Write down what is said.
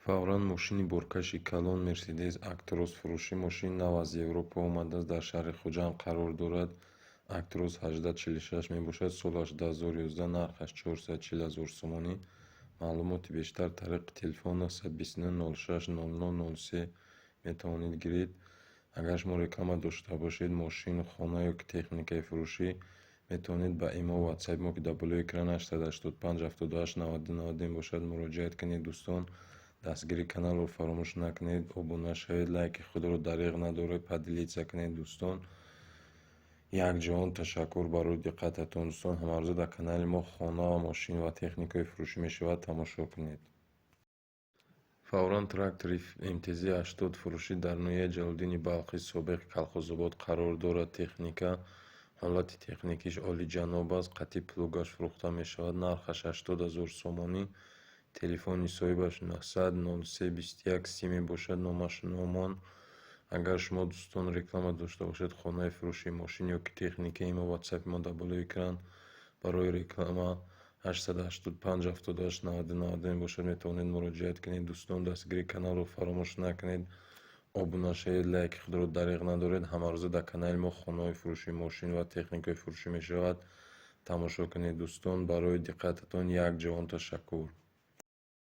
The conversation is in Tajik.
Фавран мошини боркаши калон Мерседес Актрос фурӯшӣ. Мошини нав аз Европа омадааст, дар шаҳри Хуҷанд қарор дорад. Актрос 1846 мебошад, солаш 2011, нархаш 440 ҳазор сомонӣ. Маълумоти бештар тариқи телефон 929 06 00 03 метавонед гиред. Агар шумо реклама дошта бошед, мошин, хона ё ки техникаи фурӯшӣ, метавонед ба имо, ватсапи мо, ки дар болои экран 885 78 92 92 мебошад, муроҷиат кунед. Дӯстон, дастгири каналро фаромӯш накунед, обуна шавед, лайки худро дареғ надоред, поделиться кунед. Дӯстон, якҷаҳон ташаккур барои диққататон. Дӯстон, ҳамарӯза дар канали мо хона, мошин ва техникаи фурӯшӣ мешавад, тамошо кунед. Фавран трактори МТЗ 80 фурӯшӣ. Дар ноҳияи Ҷалолиддини Балхӣ, собиқ Калхозобод қарор дорад. Техника ҳолати техникиш олиҷаноб аст, қатъи плугаш фурӯхта мешавад. Нархаш 80 ҳазор сомонӣ. Телефони соҳибаш 900 03 21 30 мебошад, номаш Нуъмон. Агар шумо, дӯстон, реклама дошта бошед, хонаи фурӯши, мошин ё ки техника, имо, ватсапи мо дар болои экран барои реклама 885 78 92 92 мебошад, метавонед муроҷиат кунед. Дӯстон, дастгири каналро фаромӯш накунед, обуна шавед, лайки худро дареғ надоред. Ҳамарӯза дар канали мо хонаҳои фурӯшӣ, мошин ва техникаи фурӯшӣ мешавад, тамошо кунед. Дӯстон, барои диққататон якҷаҳон ташаккур.